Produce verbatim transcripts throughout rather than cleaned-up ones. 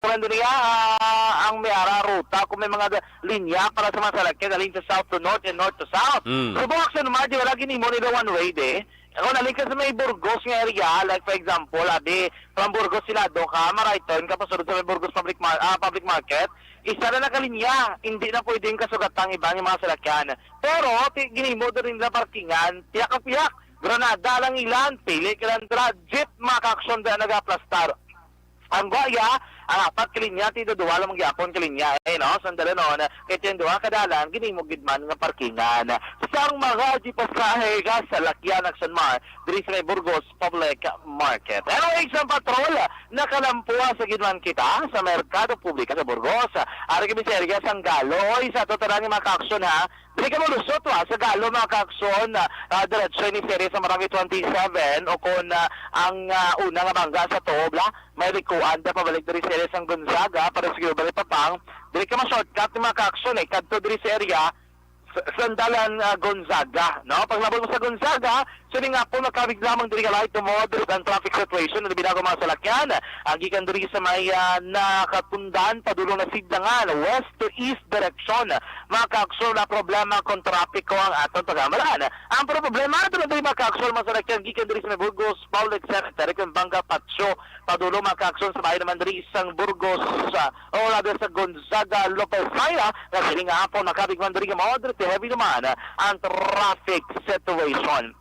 Andrea, ah, ang may ara ruta kung may mga da- linya para sa mga salakyan halin sa south to north and north to south. Mm. Subong, Action Mar, di wala ginimo nila one way, di. Kung halin ka sa may Burgos nga area, like, for example, abi, from Burgos, Silado ka, ma-right turn ka, pasulod sa may Burgos Public Mar-, ah, Public Market, isa na lang ka linya, hindi na pwedeng kasugatan ang iba nga mga salakyan. Pero, ti-, ginimo din nila parkingan, piyak ang piyak, granada lang ilan, pili ka lang dira, jeep, mga ka-aksyon, dira nag-aplastar. Ang Guaya, ang apat ka linya, ti duha lang gyapon ka linya, eh, no? Sandali, no, na, kay tiyang duha ka dalan, ginimo gid man nga parkingan. Sang mga jeep pasahe ka sa Lakyan, Action Mar, diri sa may Burgos Public Market. Anyway, sa patrol, nakalampuwa sa gid man kita sa Merkado Publiko sa Burgos. Ari kami sa area sang Galo. Oy, sa to, tanan nga mga ka-aksyon, ha. Dili ka malusot, wa, sa Galo, mga ka-aksyon, ah, ah, diretso ini sa area sa Barangay twenty-seven o kung, ah, ang, ah, una nga bangga sa Toobla, may likuan ta pabalik diri sa area sang Gonzaga, para sa Gilbert Papang, dili ka ma-shortcut ni mga ka-aksyon, eh, kadto diri sa area sa, sandalan, ah, Gonzaga, no? Paglabot mo sa Gonzaga, so, di nga po, makabig lamang diri ka light to moderate ang traffic situation, na binago mga salakyan, ang gikan diri sa may, ah, nakatundan, padulong na Sidangan, west to east direction, mga ka-aksyon, na problema kung trapiko ang aton pagamalan. Ang problema, ito na diri, mga ka-aksyon, mga salakyan, gikan diri sa may Burgos Public Cemetery, kung Bangga Patio, padulong, mga ka-aksyon, sa bahin naman diri sang Burgos, ah, o rather sa Gonzaga, Lopez Maya, nga sining nga hapon, makabig man diri nga moderate to heavy naman ang traffic situation.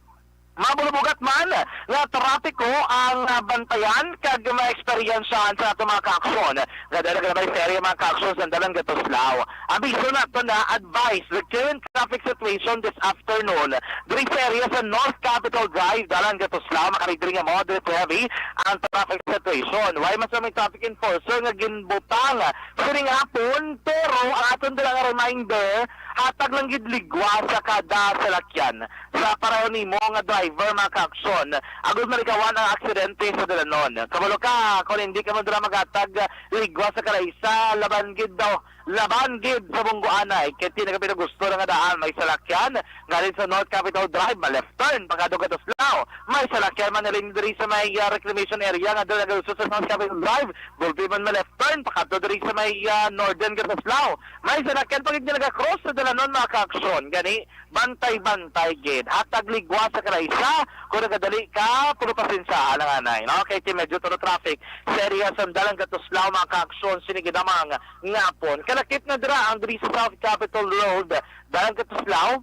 Mabulubugat man nga trapiko ang, ah, bantayan kag maeksperiensyahan sa ato mga ka-aksyon. Nga dala ka na ba sa area, mga ka-aksyon, sandalan Gatuslaw. Abiso nato na advice, the current traffic situation this afternoon. Diri sa area sa North Capitol Drive, dalan Gatuslaw, makabig diri nga moderate to heavy ang traffic situation. Why man sa may traffic enforcer nga ginbutang sining hapon, pero ang aton dala nga reminder, hatag lang gid ligwa sa kada salakyan. Sa pareho nimo nga driver, mga ka-aksyon, agud malikawan ang aksidente sa dalanon. Kabalo ka, kung hindi ka man dira maghatag ligwa sa kada isa, laban gid daw, laban gid sa bungguanay, kay ti nagapinugusto na nga daan, may salakyan nga rin sa North Capitol Drive, ma-left turn, pagkadto Gatuslaw. May salakyan man na rin diri sa may, ah, reclamation area nga dala nagalusot sa North Capitol Drive, gulpi man, ma-left turn, pagkadto diri sa may, ah, Northern Gatuslaw. May salakyan pa gid nga naga-cross sa dalanon, mga ka-aksyon. Gani, bantay-bantay gid. Hatag ligwa sa kada isa kung nagadali ka, pero pasensya lang anay, no? Kay ti medyo tulo traffic sa area sandalan Gatuslaw, mga ka-aksyon, sini gid amang ngapon. Kalakip na dira ang diri sa South Capitol Road, dalan Gatuslaw,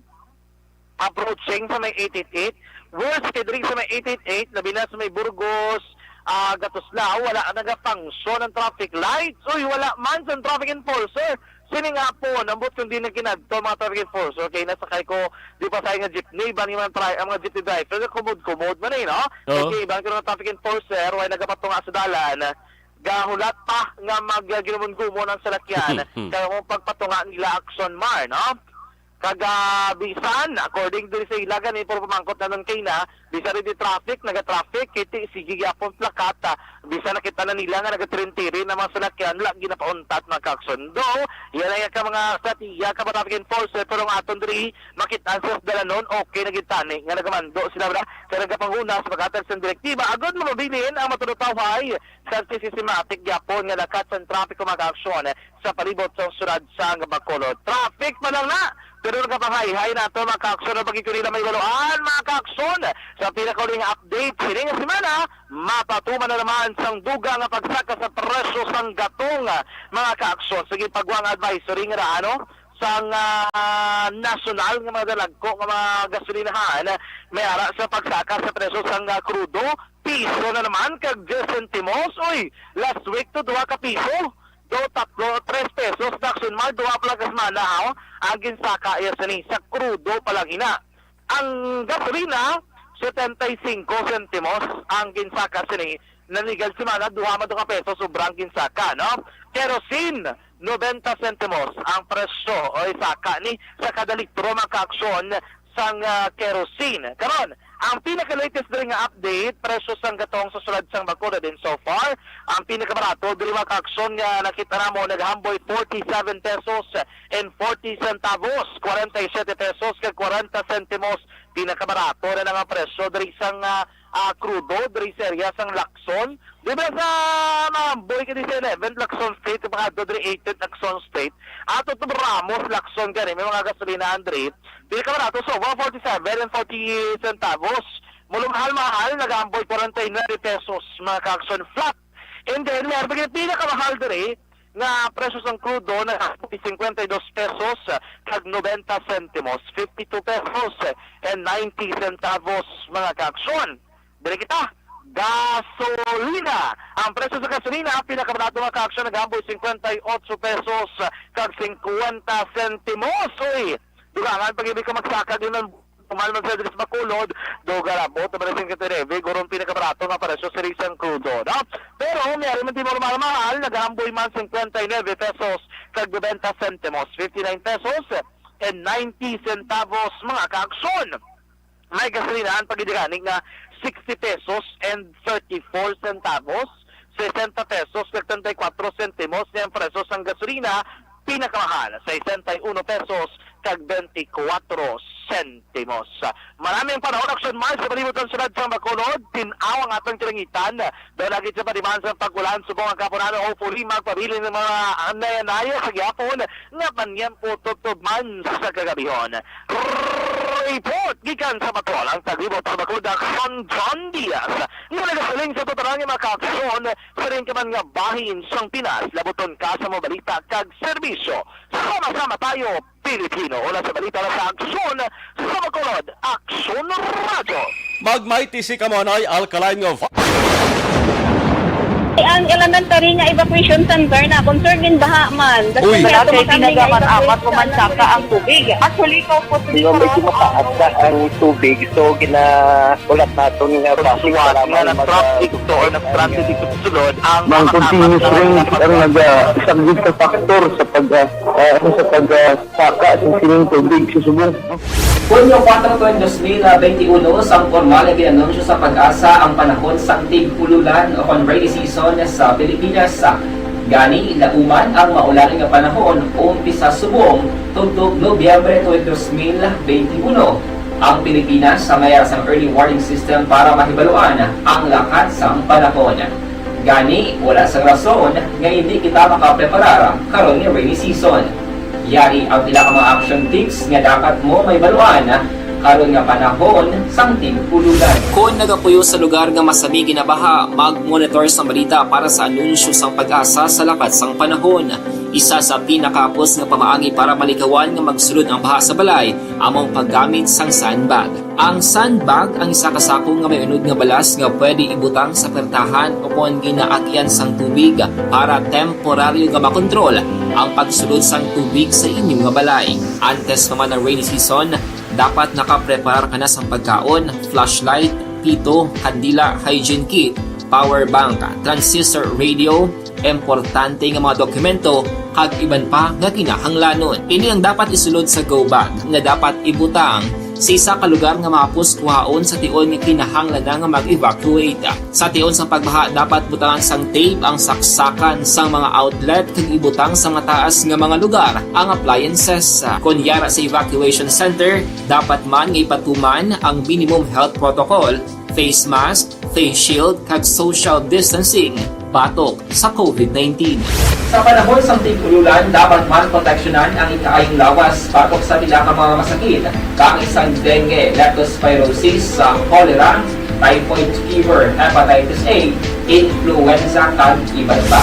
approaching sa may eight eight eight. Worse kay diri sa may eight eight eight, labi na sa may Burgos, ah, Gatuslaw, wala na nagafunction ang traffic lights. Uy, wala man sa traffic enforcer. Sini nga po, nambot kung di na kinadto mga traffic enforcer. Kay nasakay ko, di pa sa nga jeepney, ba ni man try, ang mga jeepney driver, kumod-kumod man eh, no? Oo. Kay iban ko ng traffic enforcer, wala nagapatunga sa dalan. Gahulat pa nga mag, ah, ginumon-gumon ang salakyan. Kaya mo pagpatunga nila, Action Mar, no? Kag, ah, bisan, according diri sa ila, gani, puro pamangkot na nun kay na, bisan rin di traffic, naga-traffic, kiti, sige gyapon plakat, ah, bisan nakita na nila nga nagatirin-tirin ang mga salakyan, wala ginapauntat, mga ka-aksyon. Though, yan ay ka mga estratehiya, ka mga traffic enforcer, pero ang aton diri, makita sa dalanon, okay na gid tani, nga nagamando sila, wala, sa nagapanguna sa paghatag sa direktiba, agud mapabilin ang matulutawhay, sa anti-systematic gyapon nga lakat sa traffic, mga ka-aksyon, sa palibot sa syudad sang Bacolod. Traffic pa lang na, pero nagapangayhay na to, mga ka-aksyon, ang pagkikulila may waluan, mga ka-aksyon. Sa pinakauling update, sining nga semana, mapatuman na naman sang dugang nga pagsaka sa presyo sang gatong, mga ka-aksyon. Sige, pagwang advisory nga na, ano, sang, ah, nasyonal nga mga dalagko nga mga gasolinahan, may ara sa pagsaka sa presyo sang, ah, krudo, piso na naman kag diyes sentimos. Uy, last week to duha ka piso. Do, tatlo, tres pesos, Action Mar, duha pa lang ka semana, ha? Ang ginsaka iya sini sa krudo pa lang ina. Ang gasolina, setenta y cinco sentimos ang ginsaka sini. Nanigal semana, duha man to ka pesos, sobra ang ginsaka, no? Kerosene, noventa sentimos ang presyo o isaka ni sa kada litro, mga ka-aksyon, sang, ah, kerosene. Karon, ang pinaka-latest diri nga update, presyo sang gatong sa syudad sang Bacolod, and so far, ang pinakabarato diri, mga ka-aksyon, nga nakita namo, naghamboy forty-seven pesos and forty centavos, kwarenta y siyete pesos kag kwarenta sentimos. Pinakabarato na nga presyo diri sang, ah, ah, krudo diri sa area sang Lacson. Di ba sa mahamboy ka di sa eleven, Lacson Mga diri eighteen Lacson Street. Ato to Ramos Lacson gani, may mga gasolina, Andre. Pila ka barato? So, one forty-seven and forty centavos. Mulo mahal-mahal, nagaamboy forty-nine pesos, mga ka-aksyon, flat. And then, may arbigin pila ka mahal diri nga presyo sang krudo, nagaamboy fifty-two pesos kag ninety centimos. Fifty-two pesos and ninety centavos, mga ka-aksyon. Diri kita, gasolina. Ang presyo sa gasolina, pinakabarato, mga ka-aksyon, nagaamboy fifty-eight pesos kag fifty centimos. Uy, dugangan pag-ibig ka magsaka, yun ang tumal man sa diri sa Bacolod, duga ra po, tabaresin ka tinebe, gurong pinakabarato nga presyo sa isang krudo, no? Pero, may ari man di mo mahal-mahal, nagaamboy man fifty-nine pesos kag ninety centimos, fifty-nine pesos and ninety centavos, mga ka-aksyon. May gasolinahan pag nga sixty pesos and thirty-four centavos, sesenta pesos kag treinta y cuatro centimos niya ang presyo sang gasolina, pinakamahal, sesenta y uno pesos kag twenty-four centimos. Maraming panahon, Action Mars, sa palibot sang siyudad sang Bacolod, tin-aw ang atong kalangitan, daw lagi sa padiman sa pag-ulan, subong ang kapunanan, hopefully, magpabilin ng mga anay-anaya sa gihapon, nga panyempo tubtob man sa kagabihon. Report gikan sa Bacolod, ang taglibot sa Bacolod, Action John Diaz, nga nagasiling sa tuturan nga mga ka-aksyon sa rin ka man nga bahin sang Pinas, labuton ka sa mga balita kag serbisyo. Sama-sama tayo, Pilipino. Una sa balita na sa Aksyon sa Bacolod, Aksyon Radyo. Mag-Mighty C Kamonay Alkaline nga Ang elementary nga evacuation center na concerned in baha man. Uy. Wala kay tinaga man amat ko man saka ang tubig. Actually, ko po Medyo mataas na ang tubig, so ginaulat naton nga traffic nga nag-traffic to or nag-transit dito sa sulod ang mga continuous rain ang nagasaglit sa factor sa pag, ah, ah, ano, sa pag, ah, saka sa sining tubig sa subong. Hunyo kuwatro, dos mil benti uno, sang pormal nga gin-anunsyo sa PAGASA ang panahon sang tig-ululan o kon rainy season sa Pilipinas. Gani, lauman ang maulan nga panahon, umpisa subong tubtob Nobyembre tuig dos mil benti uno. Ang Pilipinas may ara sang early warning system para mahibaluan ang lakat sang panahon. Gani, wala sang rason nga indi kita makapreparar karon nga rainy season. Yari ang pila ka mga action tips nga dapat mo mahibaluan karon nga panahon sang tig-ululan. Kon nagapuyo sa lugar nga masami ginabaha, mag-monitor sang balita para sa anunsyo sang PAGASA sa lakat sang panahon. Isa sa pinakahapos nga pamaagi para malikawan nga magsulod ang baha sa balay amo ang paggamit sang sandbag. Ang sandbag ang isa ka sako nga may unod nga balas nga pwede ibutang sa pertahan o kon ginaagyan sang tubig para temporaryo nga makontrol ang pagsulod sang tubig sa inyo nga balay. Antes pa man ang rainy season, dapat nakapreparar ka na sang pagkaon, flashlight, pito, kandila, hygiene kit, power bank, transistor radio, importante nga mga dokumento, kag iban pa nga kinahanglanon. Ini ang dapat isulod sa go bag nga dapat ibutang sa isa ka lugar nga mahapos kuhaon sa tion nga kinahanglan na nga mag-evacuate. Sa tion sang pagbaha, dapat butangan sang tape ang saksakan sang mga outlet kag ibutang sa mataas nga mga lugar ang appliances. Kon yara sa evacuation center, dapat man nga ipatuman ang minimum health protocol, face mask, face shield, kag social distancing batok sa covid nineteen. Sa panahon sang tig-ululan, dapat man proteksyonan ang ikaayong lawas batok sa pila ka mga masakit, kaangay sang dengue, leptospirosis, sa cholera, typhoid fever, hepatitis A, influenza, kag iban pa.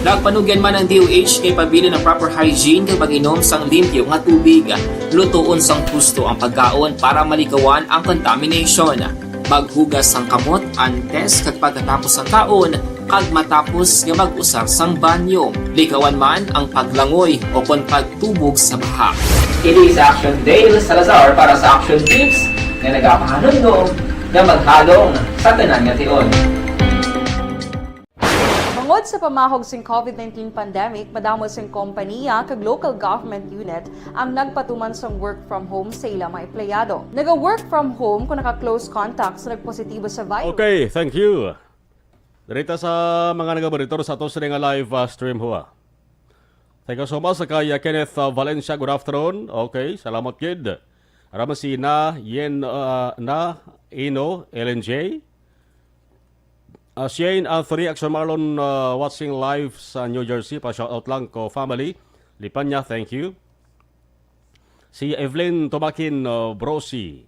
Nagpanugyan man ang D O H kay pabilin ang proper hygiene kag pag-inom sang limpyo nga tubig. Lutoon sang husto ang pagkaon para malikawan ang contamination. Maghugas sang kamot antes kag pagkatapos sang kaon kag matapos nga mag-usar sang banyo. Likawan man ang paglangoy o kon pagtubog sa baha. Kini si Action Dale Salazar para sa Action Tips nga nagapahanumdom nga maghalong sa tanan nga tion. Bangod sa pamahog sing covid nineteen pandemic, madamo sing kompaniya kag local government unit ang nagpatuman sang work from home sa ila mga empleyado. Naga-work from home kung naka-close contact sa nagpositibo sa virus. Okay, thank you. Dirita sa mga nagamonitor sa ato sini nga live, ah, stream, ho, ah. Thank you so much sa kay, ah, Kenneth, ah, Valencia. Good afternoon. Okay, salamat gid. Ara man si Na Yen, ah, Na Ino, L N J. Ah, Shane Anthony, Action Marlon, ah, watching live sa New Jersey. Pa-shoutout lang ko family. Lipanya, thank you. Si Evelyn Tomakin, ah, Brosi,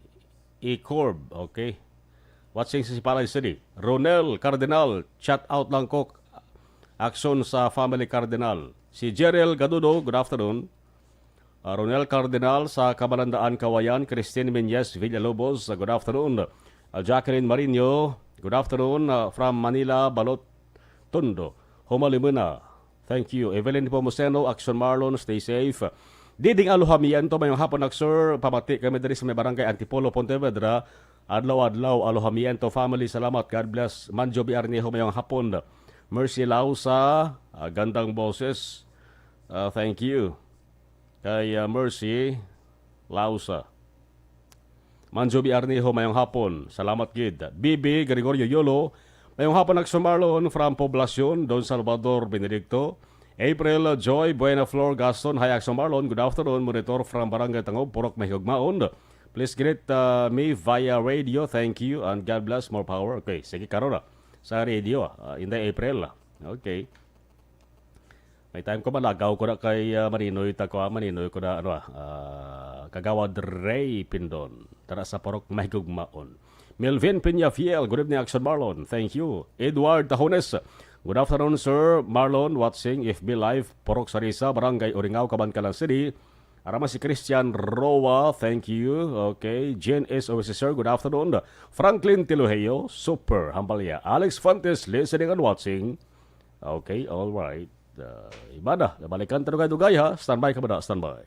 Icorb, okay. Watching sa Sipalay City. Ronel Cardinal, shout out lang ko. Action sa family Cardinal. Si Jerel Gadudo, good afternoon. Ah, Ronel Cardinal sa Kabalandaan, Kawayan. Christine Menyes Villalobos, ah, good afternoon. Ah, Jacqueline Marino, good afternoon. Ah, from Manila, Balot Tondo. Humalimuna. Thank you. Evelyn Pomoseno, Action Marlon, stay safe. Diding Alojamiento, mayong hapon, Aksor. Pamati kami diri sa may barangay Antipolo, Pontevedra. Adlaw-adlaw, Alojamiento family, salamat. God bless. Manjo B. Arnejo, mayong hapon. Mercy Lausa, ah, gandang boses. Ah, thank you. Kay, ah, Mercy Lausa. Manjo B. Arnejo, mayong hapon. Salamat gid. B B Gregorio Yolo, mayong hapon, Action Marlon, from Poblacion, Don Salvador Benedicto. April Joy Buena Flor Gaston, hi, Action Marlon. Good afternoon, monitor from Barangay Tangob, Purok Mahigugmaon. Please greet, uh, me via radio. Thank you and God bless, more power. Okay, sige, karon na. Sa radio, uh, Inday April. Okay. May time ko, malagaw ko na kay, ah, Maninoy ta ko, ah, Maninoy ko na, ano, ah, ah, Kagawad Ray Pindon. Tara sa Purok Mahigugmaon. Melvin Peñafiel, good evening, Action Marlon. Thank you. Edward Tahones, good afternoon, Sir Marlon. Watching F B Live, Purok Sarisa, Barangay Uringao, Kabankalan City. Arama si Christian Roa, thank you. Okay, Jen S. Oasis, sir, good afternoon. Franklin Tiluheo, super, hambal niya. Alex Fuentes, listening and watching. Okay, all right. Uh, iba na. Nabalikan ta dugay-dugay, ha? Standby ka ba na? Standby.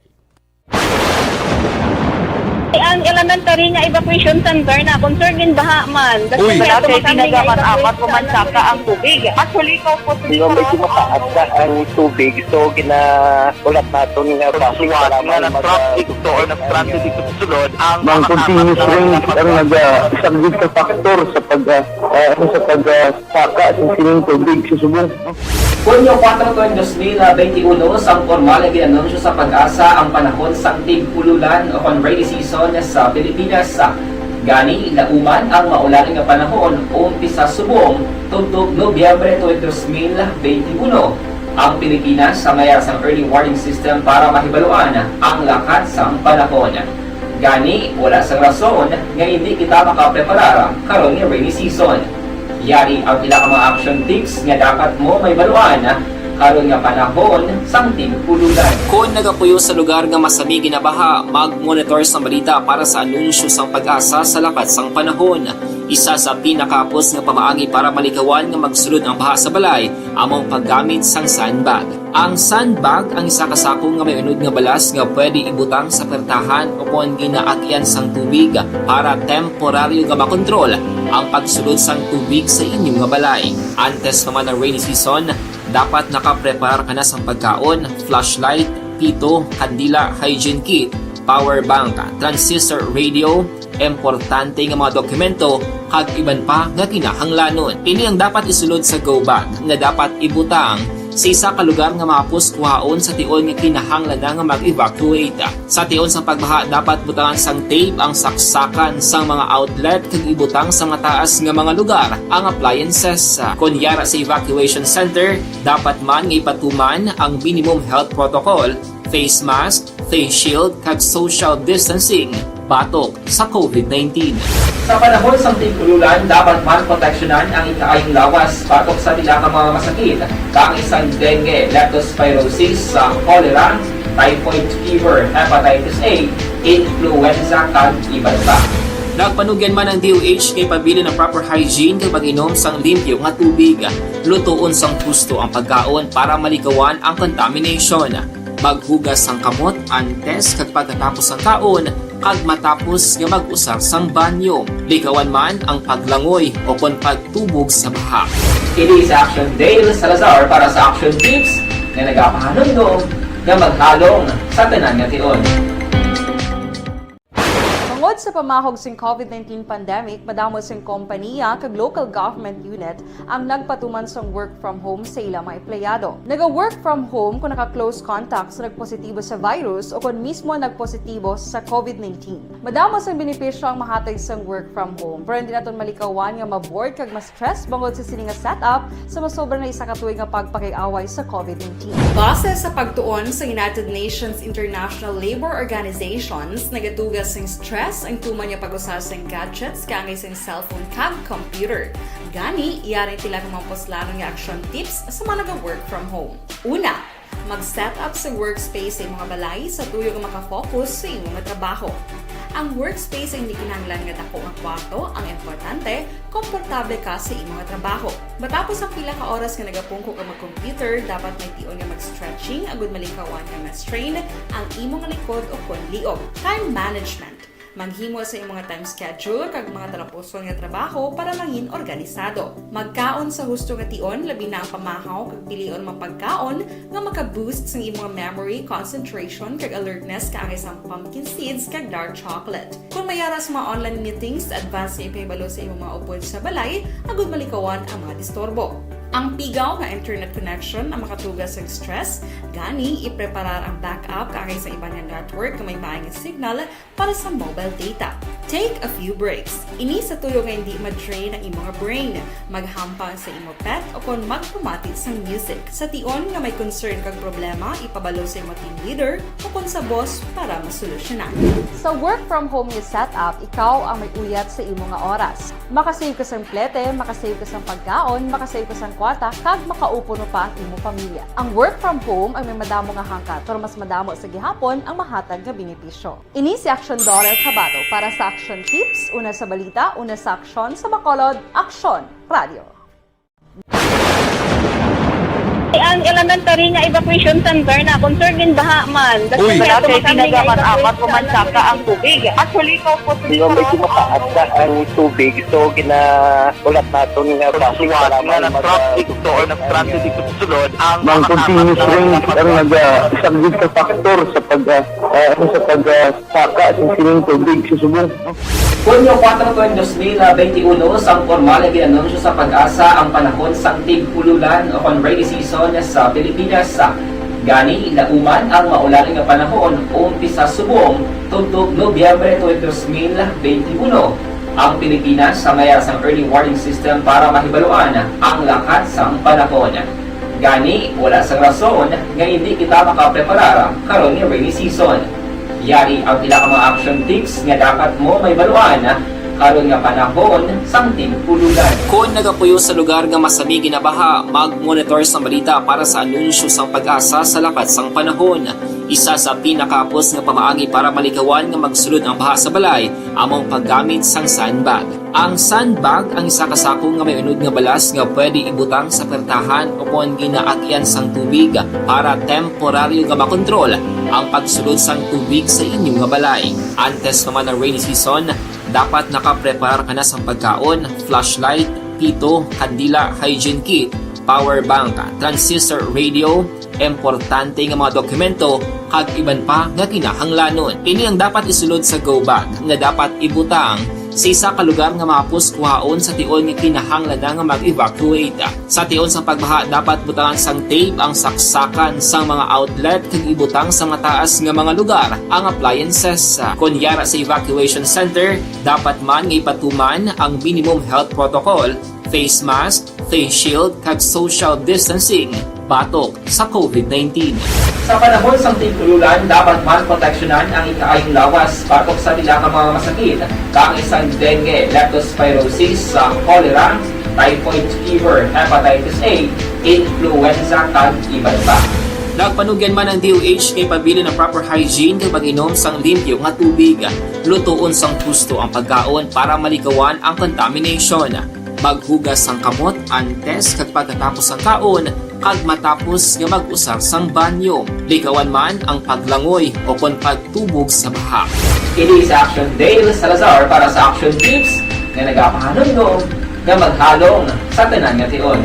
Ang elementary nga evacuation center na concern in baha man. Uy. Wala kay ginagaman apat ko man saka ang tubig. Mas huli ko po. Medyo mataas na ang tubig, so ginaulat naton nga traffic, suwat nga nag-traffic to or nag-traffic dito sa sulod ang mga continuous rain ang naga-, isang big factor sa pag, ah, ah, ano, sa pag, ah, saka sa sining tubig sa subong. Hunyo kuwatro, dos mil benti-uno, sang pormal nga gin-anunsyo sa PAGASA ang panahon sang tig-ululan o kon rainy season sa Pilipinas. Gani, lauman ang maulan nga panahon, umpisa subong tubtob Nobyembre twenty twenty-one. Ang Pilipinas may ara sang early warning system para mahibaluan ang lakat sang panahon. Gani, wala sang rason nga indi kita makapreparar karon nga rainy season. Yari ang pila ka mga action tips nga dapat mo mahibaluan karon nga panahon sang tig-ululan. Kon nagapuyo sa lugar nga masami ginabaha, mag-monitor sang balita para sa anunsyo sang PAGASA sa lakat sang panahon. Isa sa pinakahapos nga pamaagi para malikawan nga magsulod ang baha sa balay amo ang paggamit sang sandbag. Ang sandbag ang isa ka sako nga may unod nga balas nga pwede ibutang sa pertahan o kon ginaagyan sang tubig para temporaryo nga makontrol ang pagsulod sang tubig sa inyo nga balay. Antes pa man ang rainy season, dapat nakapreparar ka na sang pagkaon, flashlight, pito, kandila, hygiene kit, power bank, transistor radio, importante nga mga dokumento, kag iban pa nga kinahanglanon. Ini ang dapat isulod sa go bag nga dapat ibutang sa isa ka lugar nga mahapos kuhaon sa tion nga kinahanglan na nga mag-evacuate. Sa tion sang pagbaha, dapat butangan sang tape ang saksakan sang mga outlet kag ibutang sa mataas nga mga lugar ang appliances. Kon yara sa evacuation center, dapat man nga ipatuman ang minimum health protocol, face mask, face shield, kag social distancing batok sa COVID nineteen. Sa panahon sang tig-ululan, dapat man proteksyonan ang ikaayong lawas batok sa pila ka mga masakit, kaangay sang dengue, leptospirosis, sa cholera, typhoid fever, hepatitis A, influenza, kag iban pa. Nagpanugyan man ang D O H nga ipabilin ang proper hygiene kag pag-inom sang limpyo nga tubig. Lutoon sang husto ang pagkaon para malikawan ang contamination. Maghugas sang kamot antes kag pagkatapos sang kaon, kag matapos nga mag-usar sang banyo. Likawan man ang paglangoy o kon pagtubog sa baha. Kini si Action Dale Salazar para sa Action Tips nga nagapahanumdom nga maghalong sa tanan nga tion. Tungod Sa pamahog sing COVID nineteen pandemic, madamo sing kompaniya kag local government unit ang nagpatuman sang work from home sa ila mga empleyado. Naga-work from home kung naka-close contact sa nagpositibo sa virus o kon mismo nagpositibo sa COVID nineteen. Madamo sang benepisyo ang mahatag sang work from home, pero hindi naton malikawan nga ma-bored kag ma-stress bangod sa sini nga setup sa masobra na isa ka tuig nga pagpakig-away sa COVID nineteen. Base sa pagtuon sa United Nations International Labour Organizations, nagatuga sing stress ang tuman nga pag-usa sang gadgets kaangay sang cellphone kag computer. Gani, yari ang pila ka mga puslanon nga action tips sa mga naga-work from home. Una, mag-set up sa workspace sa imong balay sa tuyo nga makafocus sa imong trabaho. Ang workspace ay hindi kinahanglan nga dako nga kwarto, ang importante, komportable ka sa imong trabaho. Matapos ang pila ka oras nga nagapungko ka mag-computer, dapat may tion nga mag-stretching agud malikawan nga ma-strain ang imong likod o kon liog. Time management. Maghimo sa imong time schedule kag mga talapuson nga trabaho para mangin organisado. Magkaon sa husto nga tion, labi na ang pamahaw kag pilion mga pagkaon nga maka-boost sang imong memory, concentration, kag alertness kaangay sang pumpkin seeds kag dark chocolate. Kung may ara sa mga online meetings, advance nga ipahibalo sa imong mga upod sa balay agud malikawan ang mga disturbo. Ang pigaw nga internet connection ang makatuga sa stress, gani ipreparar ang backup kaangay sa iban nga network nga may maayong signal para sa mobile data. Take a few breaks. Ini sa tuyo nga hindi ma-drain ang imong brain. Maghampang sa imo pet o kon magpamati sang music. Sa tion nga may concern kag problema, ipabalo sa imo team leader o kon sa boss para masolusyonan. Sa work from home nga setup, ikaw ang may uyat sa imo nga oras. Makasave ka sang plete, makasave ka sang pagkaon, makasave ka sang kwarta, kag makaupo pa ang imo pamilya. Ang work from home ay may madamo nga hangkat, pero mas madamo sa gihapon ang mahatag nga benepisyo. Ini si Action Doris Habato para sa Action Tips, una sa balita, una sa aksyon, sa Bacolod, Aksyon Radio. Ang elementary nga evacuation center na, concern gin baha man. Uy! Wala kay ginagaman amat ko man saka ang tubig. Actually, ikaw po, Di ba, medyo mataas na ang tubig, so ginaulat naton nga basi para nga mag- nag-traffic to or nag-transit dito sa sulod ang Mang continuous rain ang nag-, ah, isang big factor sa pag, ah, ah, ano, sa pag, ah, saka sa sining tubig sa subong. Hunyo kuwatro, dos mil benti uno, sang pormal nga gin-anunsyo sa PAGASA ang panahon sang tig-ululan o kon rainy season sa Pilipinas. Gani, lauman ang maulan nga panahon umpisa subong tudtog Nobyembre twenty, dos mil benti uno. Ang Pilipinas may ara sang early warning system para mahibaluan ang lakat sang panahon. Gani, wala sang rason nga hindi kita makapreparar karon nga rainy season. Yari ang pila ka mga action tips nga dapat mo mahibaluan karon nga panahon sang tig-ululan. Kon nagapuyo sa lugar nga masami ginabaha, mag-monitor sang balita para sa anunsyo sang PAGASA sa lakat sang panahon. Isa sa pinakahapos nga pamaagi para malikawan nga magsulod ang baha sa balay amo ang paggamit sang sandbag. Ang sandbag ang isa ka sako nga may unod nga balas nga pwede ibutang sa pertahan o kon ginaagyan sang tubig para temporaryo nga makontrol ang pagsulod sang tubig sa inyo nga balay. Antes pa man ang rainy season, dapat nakapreparar ka na sang pagkaon, flashlight, pito, kandila, hygiene kit, power bank, transistor radio, importante nga mga dokumento, kag iban pa nga kinahanglanon. Ini ang dapat isulod sa go bag nga dapat ibutang sa isa ka lugar nga mahapos kuhaon sa tion nga kinahanglan na nga mag-evacuate. Sa tion sang pagbaha, dapat butangan sang tape ang saksakan sang mga outlet kag ibutang sa mataas nga mga lugar ang appliances. Kon yara sa evacuation center, dapat man nga ipatuman ang minimum health protocol, face mask, face shield, kag social distancing batok sa COVID nineteen. Sa panahon sang tig-ululan, dapat man proteksyonan ang ikaayong lawas batok sa pila ka mga masakit, kaangay sang dengue, leptospirosis, sa cholera, typhoid fever, hepatitis A, influenza, kag iban pa. Nagpanugyan man ang D O H nga ipabilin ang proper hygiene kag pag-inom sang limpyo nga tubig, lutoon sang husto ang pagkaon para malikawan ang contamination. Maghugas sang kamot antes kag pagkatapos sang kaon kag matapos nga mag-usar sang banyo. Likawan man ang paglangoy o kon pagtubog sa baha. Ini si Action Dale Salazar para sa Action Tips nga nagapahanumdom nga maghalong sa tanan nga tion.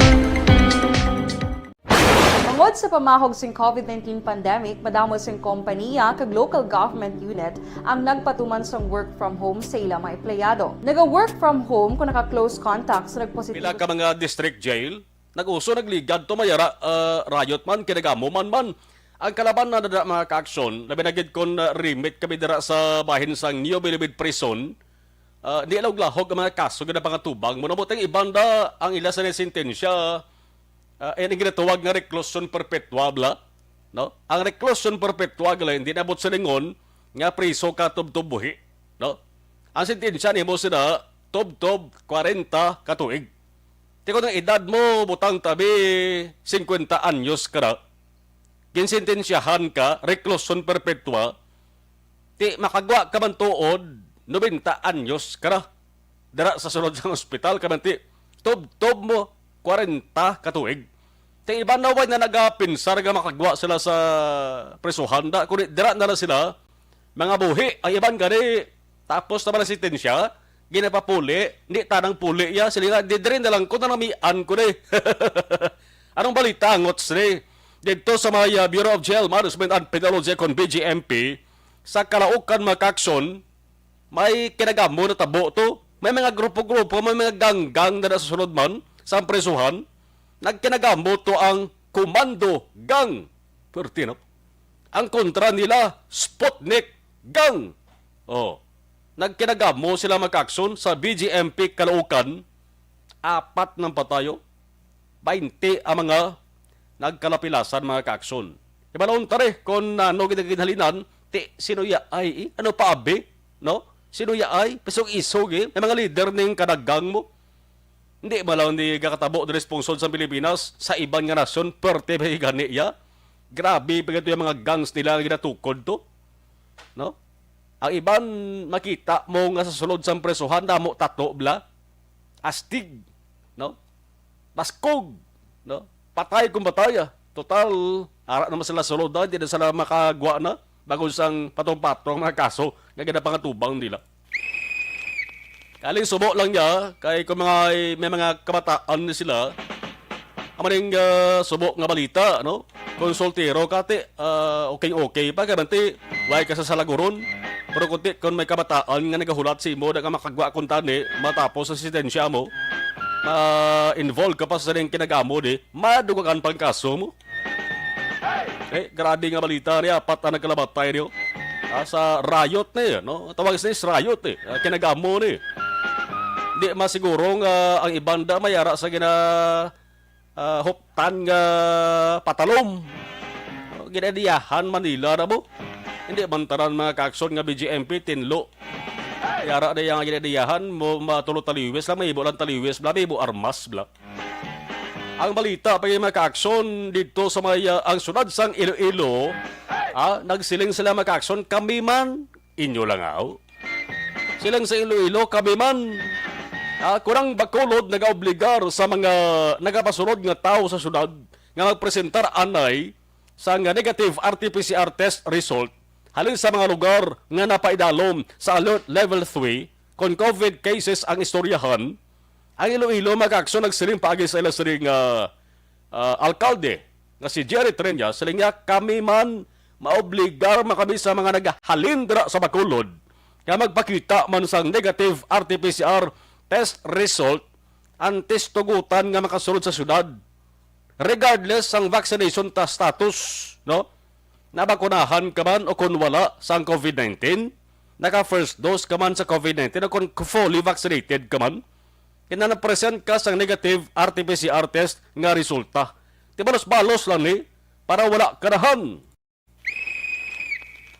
Bangod Sa pamahog sing COVID nineteen pandemic, madamo sing kompaniya kag local government unit ang nagpatuman sang work from home sa ila mga empleyado. Naga-work from home kung naka-close contact sa nagpositibo. Pila ka mga district jail, nag-uso, nagligad to, may ara, ah, riot man, kinagamo man man. Ang kalaban na dada, mga ka-aksyon, labi na gid kon, ah, remit kami dira sa bahin sang Neo Bilibid Prison, ah, di lahog-lahog ang mga kaso nga napangatubang mo. Nabutang ibanda ang ila sa sentensya, ah, ang ginatawag nga reclusion perpetua, bla, no? Ang reclusion perpetua gali, hindi nabot sa lingon nga priso ka tubtob buhi, no? Ang sentensya nimo sila tubtob kwarenta ka tuig. Ti kung ang edad mo, butang tabi, singkwenta anyos ka na, ginsentensyahan ka, reclusion perpetua, ti makagwa ka man tuod, nobenta anyos ka na. Dira sa sulod sang ospital, ka man ti, tubtob mo, kwarenta ka tuig. Ti iban na way na nagapinsar nga makagwa sila sa prisuhan da, kundi dira na lang sila, mga buhi, ang iban gani, tapos naman ang sentensya, ginapapuli, di tanang puli ya, sila nga, di diri na lang ko, nanamian ko ni. Anong balita, ngots ni? Dito sa may, ah, Bureau of Jail Management and Penology kon B J M P, sa Caloocan, mga ka-aksyon, may kinagamo na tabo to. May mga grupo-grupo, may mga ganggang na nasa sulod man sa prisuhan. Nagkinagamo to ang Komando Gang. Perti, no? Ang kontra nila, Sputnik Gang. Oh. Nagkinagamo sila, mga ka-aksyon, sa B J M P Caloocan. Apat nang patayo. Baynte ang mga nagkalapilasan, mga ka-aksyon. Ibalon tari kung ano gid ang ginhalinan, ti, sino ya ay, eh? Ano pa, abi? No? Sino ya ay? Pisog-isog, eh. May mga leader ning kanagang mo. Hindi ba lang ni gakatabo diri sa pungsod sa Pilipinas, sa iban nga nasyon, perte ba gani ya? Grabe pa gito yung mga gangs nila nga ginatukod to. No? Ang iban, makita mo nga sa sulod sang presohan, damo tato, bla. Astig, no? Baskog, no? Patay kung patay, ah. Total, ara naman sila sulod na, hindi na sila makagwa na. Bago sang patong-patong mga kaso nga ginapangatubang nila. Kaling subo lang niya, kay kung mga, may mga kabataan ni sila, ang maning, ah, subo nga balita, no? Kung soltero ka, ti, ah, okay, okay pa, kay manti, way ka sa salaguron. Pero kung ti, kung may kabataan nga nagahulat sa imo, na nga makagwa kung tani, matapos sa sentensya mo, ma-involve ka pa sa sining kinagamo, di, madugagan pang kaso mo. Eh, grabe nga balita ni, apat ang nagkalamatay niyo. Ah, sa riot ni, no? Tawag sa riot, eh. Ah, kinagamo ni. Di masiguro nga ang ibanda may ara sa gina, ah, huptan nga patalom. No? Ginadiyahan Manila na mo. Hindi man tanan mga ka-aksyon nga B J M P, tinlo. Yara na yung ginadiyahan mo, matulo taliwis lang, may ibo lang taliwis, bla, may ibo armas, bla. Ang balita pa yung mga ka-aksyon dito sa may, ah, ang sunod sang Iloilo, ah, nagsiling sila mga ka-aksyon, "Kami man, inyo lang aw." Silang sa Iloilo, "Kami man." Ah, kurang Bacolod nagaobligar sa mga nagapasulod nga tawo sa syudad nga magpresentar anay sang negative R T P C R test result halin sa mga lugar nga napaidalom sa Alert Level three kon COVID cases ang istoryahan. Ang Iloilo, mga ka-aksyon, nagsiling paagi sa ila sining, ah, ah, alkalde nga si Jerry Treñas, siling niya, "Kami man, maobligar man kami sa mga nagahalin dira sa Bacolod nga magpakita man sang negative R T P C R test result antes tugutan nga makasulod sa syudad, regardless sang vaccination ta status, no? Nabakunahan ka man o kon wala sang COVID nineteen, naka first dose ka man sa COVID nineteen o kon fully vaccinated ka man, kinahanglan present ka sang negative R T P C R test nga resulta. Ti balos-balos lang ni para wala karahan."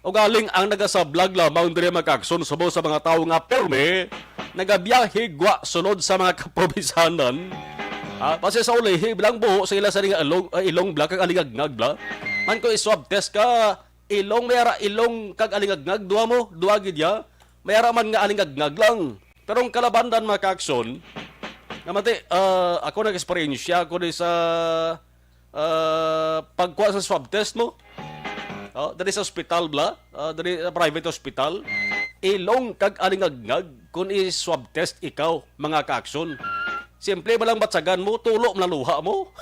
Ugaling ang nagasablag lamang diri, mga ka-aksyon, subong sa mga tawo nga pirme nagabiyahe gwa sulod sa mga kaprobinsiyanan. Ah, base sa ulihi, bilang buho sa ila sa nga ilong, ah, ilong bla kag alingagnag bla. Man ko i-swab test ka, ilong, may ara ilong kag alingagnag, duha mo, duha gid ya. May ara man nga alingagnag lang. Pero ang kalabanan, mga ka-aksyon, nga mati, ah, ako nag-eksperyensya ako ni sa, ah, pagkuha sa swab test mo. Oh, dali sa ospital bla, ah, dali sa private hospital. Ilong kag alingagnag kung i-swab test ikaw, mga ka-aksyon. Simple ba lang batsagan mo, tulo man ang luha mo.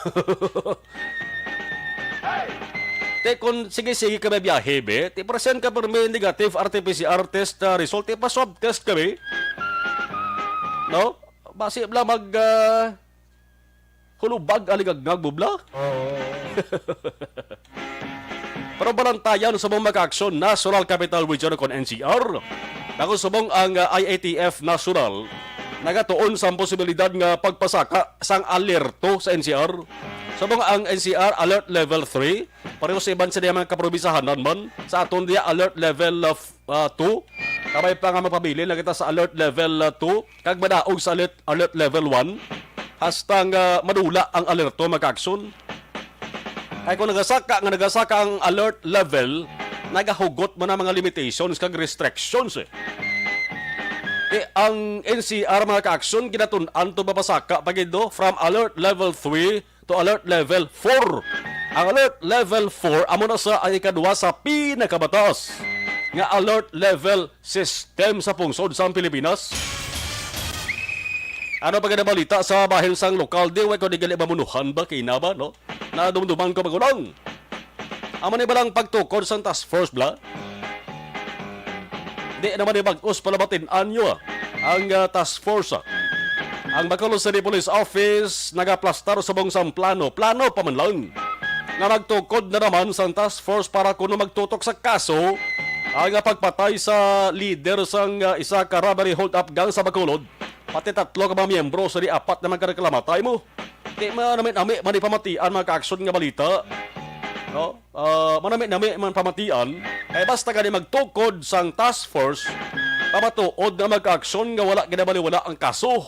Te, kung sige-sige ka may biyahe, be, ti present ka pirmi negative R T P C R test, ah, result, ti pa-swab test ka, be. No? Basi bala mag, ah, hulubag, aligagag, bubla. Oo. Pero balantayan sa mga makaaksyon, National Capital Region kon N C R. Ako subong ang, ah, I A T F National nagatuon sa posibilidad nga pagpasaka sang alerto sa N C R. Subong ang N C R alert level three, pareho sa iban sa mga kaprobinsyahanan man. Sa aton diya alert level, ah, f-, ah, two. Kabay pa nga mapabilin na kita sa alert level, ah, two kag madaog sa alert, alert level one. Hasta nga madula ang alerto, mga kaakson. Kay kung nagasaka nga nagasaka ang alert level, nagahugot man ang mga limitations kag restrictions, eh. Eh, ang N C R, mga kaakson, ginatun-an to mapasaka pa gid, no? From alert level three to alert level four. Ang alert level four amo na sa ang ikadua sa pinakamataas nga alert level system sa pungsod sa Pilipinas. Ano pa gid ang balita sa bahin sang lokal? Di, way ko di gali mamunuhan ba? Kay na ba, no? Nadumduman ko magulang. Amo ni balang pagtukod sang task force, bla? Di naman ni bag-os palabatin anyo, ah, ang, ah, task force, ah. Ang Bacolod City Police Office nagaplastar subong sang plano, plano pa man lang, nga magtukod na naman sang task force para kuno magtutok sa kaso ang, ah, pagpatay sa leader sang, ah, isa ka robbery hold-up gang sa Bacolod, pati tatlo ka mga miyembro sa di apat na magkareklamatay mo. Di manami-nami man ipamatian, mga kaakson, nga balita. No? Ah, manami-nami man pamatian, kay basta gani magtukod sang task force, pamatuod na magkaaksyon nga wala ginabaliwala ang kaso.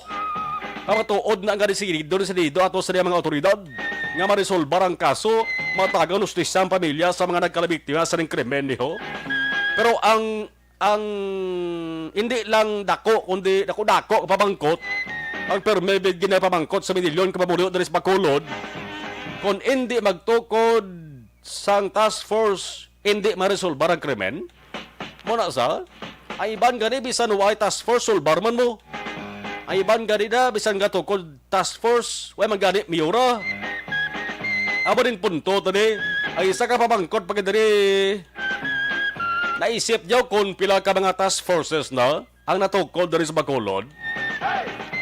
Pamatuod na nga desidido, desidido ato sa mga awtoridad nga maresolbar ang kaso, matagan hustisya ang pamilya sa mga nagkalabiktima sa ning krimen, niho. Pero ang, ang hindi lang dako, kundi dako-dako ang pamangkot, ang permi bid ginapamangkot sa Medellon, kapamuliho diri sa Bacolod, kung hindi magtukod sang task force, hindi maresolbar ang krimen? Mo na sa, ang iban gani bisan way task force, solbar man mo. Ang iban gani na bisan gatukod task force, way man gani miyura. Amo ding punto tani, ang isa ka pamangkot pa diri, naisip niyo kung pila ka mga task forces na ang natukod diri sa Bacolod?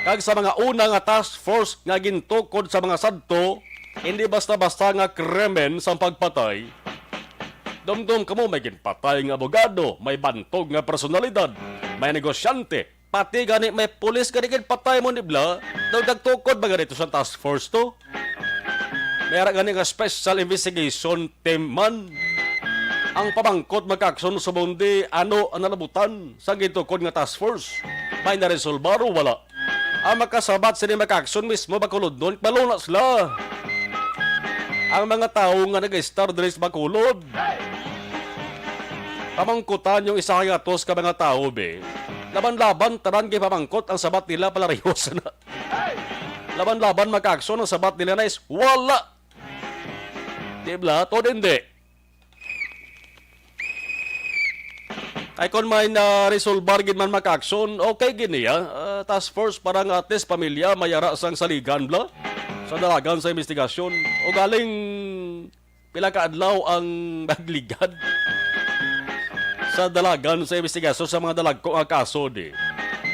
Kag sa mga una nga task force nga gintukod sa mga sadto, hindi basta-basta nga krimen sang pagpatay. Dumdom kamo, may ginpatay nga abogado, may bantog nga personalidad, may negosyante, pati gani may pulis gani ginpatay mo, di bala? Daw nagtukod ba gani to sa task force to? May ara gani nga special investigation team man. Ang pamangkot, mga kaakson, subong di ano ang nalabutan sa gintukod nga task force? May naresolbar o wala? Ang makasabat sini, mga kaakson, mismo Bacolodnon, balo na sila. Ang mga tawo nga nag-istar diri sa Bacolod, pamangkutan yung isa ka gatos ka mga tawo, be. Laban-laban, tanan kay pamangkot, ang sabat nila palarihos na. Laban-laban, mga kaakson, ang sabat nila na is wala. Di bala? Tod hindi. Ay, kung may na-resolbar gid man, mga kaakson, okay gid niya. Ah, task force para nga at least pamilya may ara sang saligan, bala, sa dalagan sa investigasyon. O galing pila ka adlaw ang nagligad sa dalagan sa investigasyon sa mga dalagko nga kaso, di.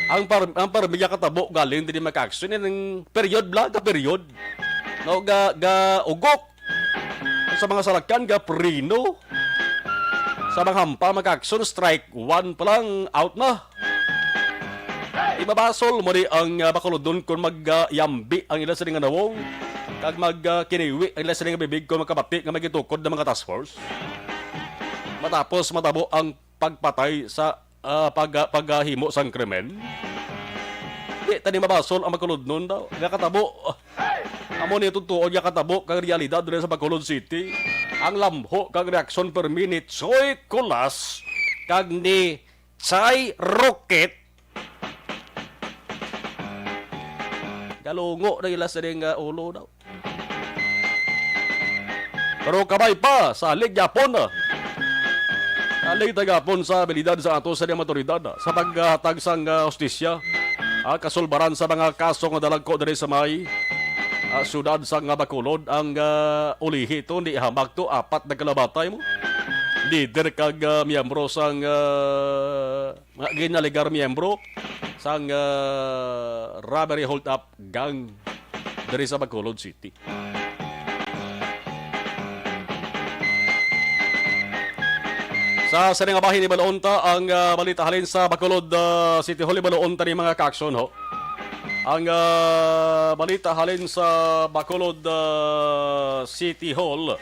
Ang par-, ang pamilya katabo galing diri, mga kaakson, yung period, bala, ka period. No, ga, ga ugok sa mga salakyan, ga preno. Sa mga hampa, mga kaakson, strike one pa lang, out na. Di mabasol mo di ang, ah, Bacolodnon kung mag, ah, yambi ang ila sini nga nawong, kag mag, ah, kiniwi ang ila sini nga bibig kung makabati nga may gitukod na mga task force. Matapos matabo ang pagpatay sa, ah, pag-, paghimo sang krimen. Di tani mabasol ang Bacolodnon daw. Nga katabo, amo ni tutuon nga katabo kang realidad diri sa Bacolod City. Ang lamho kag reaksyon permi ni Choy Colas kag ni Chay Roquet. Galungo na ila sa ding, ah, ulo daw. Pero kabay pa, salig gyapon, ah. Salig ta gyapon sa abilidad sa ato sa mga awtoridad, ah, sa paghatag sang, ah, hustisya, ah, kasulbaran sa mga kaso nga dalagko diri sa may ah, syudad sang, ah, Bacolod ang, ah, ulihi to, ni hamak to, apat na kalabatay mo. Lider kag, ah, miyembro sang, ah, mga ginalegar miyembro sang, ah, robbery hold-up gang diri sa Bacolod City. Sa sini nga bahin, ibaluon ta ang, ah, balita halin sa Bacolod, ah, City Hall. Ibaluon ta ni mga kaaksyon, ho. Ang, ah, balita halin sa Bacolod, ah, City Hall.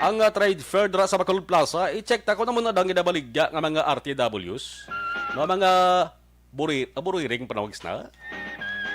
Ang, ah, trade fair dira sa Bacolod Plaza, i-check ta kung ano na dang ginabaligya nga mga R T Ws. No, mga buri-, ah, buriring panawag na.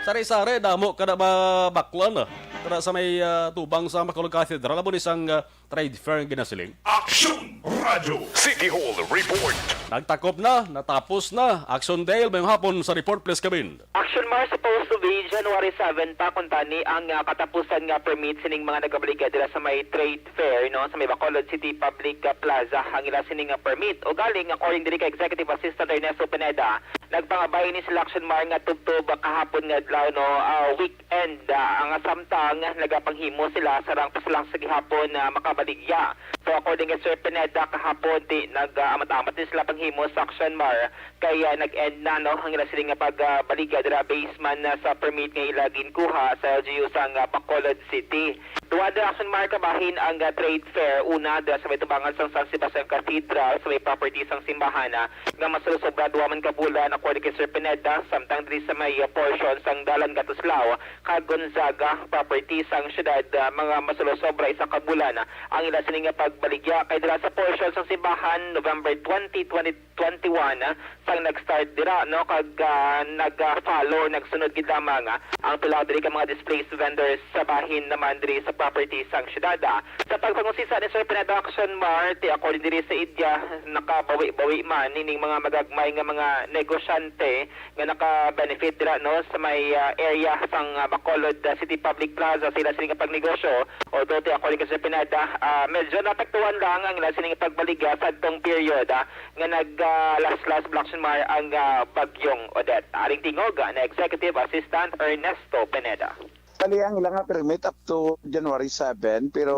Sari-sari, damo kada mabaklan, ah. Kada sa may, ah, tubang sa Bacolod Cathedral, amo ni sang, ah, trade fair nga ginasiling. Aksyon Radio City Hall Report. Nagtakop na, natapos na. Action Dale, mayong hapon sa report, please, Kabin. Action Mar, supposed to be January seven pa, kuntani ang, ah, katapusan nga permit sining mga nagabaligya dira sa may trade fair, no, sa may Bacolod City Public, ah, Plaza, ang ila sining nga permit. Ugaling, according diri kay Executive Assistant Ernesto Pineda, nagpangabay ni sila, Action Mar, nga tubtob kahapon nga adlaw, no, ah, weekend, ah, ang samtang nagapanghimo sila sarang pa sila sa gihapon na makabaligya. So, according kay Sir Pineda, kahapon ti nag-amat-amat ni sila panghimo sa Action Mar, kay, ah, nag-end na, no, ang ila sila nga pagbaligya dira based man na sa permit nga ila ginkuha sa L G U sang, ah, Bacolod City. Duha dira, Action Mar, ka bahin ang, ah, trade fair. Una dira sa may tubangan sang San Sebastian Cathedral, sa may property sang simbahan, ah, nga masulosobra duha man ka bulan, according kay Sir Pineda, samtang diri sa may, ah, portion sang Dalan Katuslaw kag Gonzaga, property sang syudad, ah, mga masulosobra isa ka bulan, ah, ang ila sini nga pagbaligya. Kay dira sa portion sang simbahan, November twenty, twenty twenty-one, ah, sang nag-start dira, no, kag, ah, nag-follow, nagsunod gid lamang, ah, ang pila diri ka mga displaced vendors sa bahin naman diri sa property sang syudad, ah. Sa pagpangusisa ni Sir Pineda, Action Mar, ti according diri sa idya, nakabawi-bawi man ining mga magagmay nga mga negosyante nga naka-benefit dira, no, sa may, ah, area sang, ah, Bacolod, ah, City Public Plaza sa ila sini nga pagnegosyo. Although ti according kay Sir Pineda, ah, medyo naapektuhan lang ang ila sini nga pagbaligya sa adtong period, ah, nga nag, ah, last, last, Action Mar, ang, ah, Bagyong Odette. Aring tingog, ah, ni Executive Assistant Ernesto Pineda. Bali, ang ila nga permit up to January seven, pero,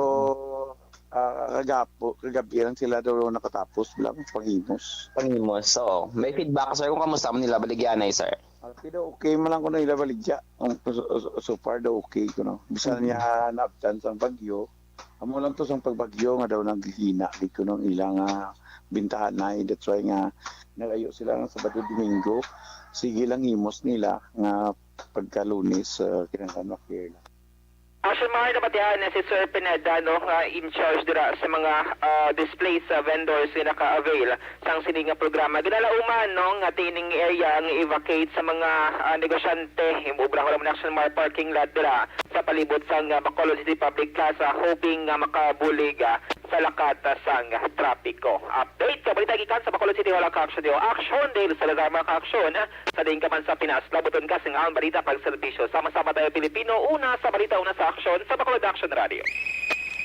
ah, kagapo, kagabi lang sila daw nakatapos lang panghimos. Panghimos, oo. May feedback, sir, kung kamusta man nila baligyanay, sir? Ah, pero okay man lang kuno ila baligya. Ang, so, so, so far daw okay kuno. Bisan Mm. niya naabtan sang bagyo, amo lang to sang pagbagyo nga daw naghihina gid kuno ang ila nga bintahanay. That's why nga nag-ayo sila nga Sabado, Domingo. Sige lang himos nila nga pagka Lunes, ah, kinahanglan ma-clear na. Action Mar, nabatian na si Sir Pineda, no, nga in charge dira sa mga, ah, displaced, ah, vendors nga naka-avail sang sini nga programa. Ginalauman, no, nga tining area nga evacuate sa mga, ah, negosyante. Imuobra ko lang Action Mar parking lot dira sa palibot sang, ah, Bacolod City Public Plaza, hoping nga makabulig, ah, sa lakat, ah, sang trapiko. Update sa balita gikan sa Bacolod City Hall, ang kaaksyon niyo. Action, Dale Salazar, mga kaaksyon, ah, sa diin ka man sa Pinas. Labuton ka sing ang balita, pagserbisyo. Sama-sama tayo, Pilipino. Una sa balita, una sa aksyon, sa Bacolod Action Radio.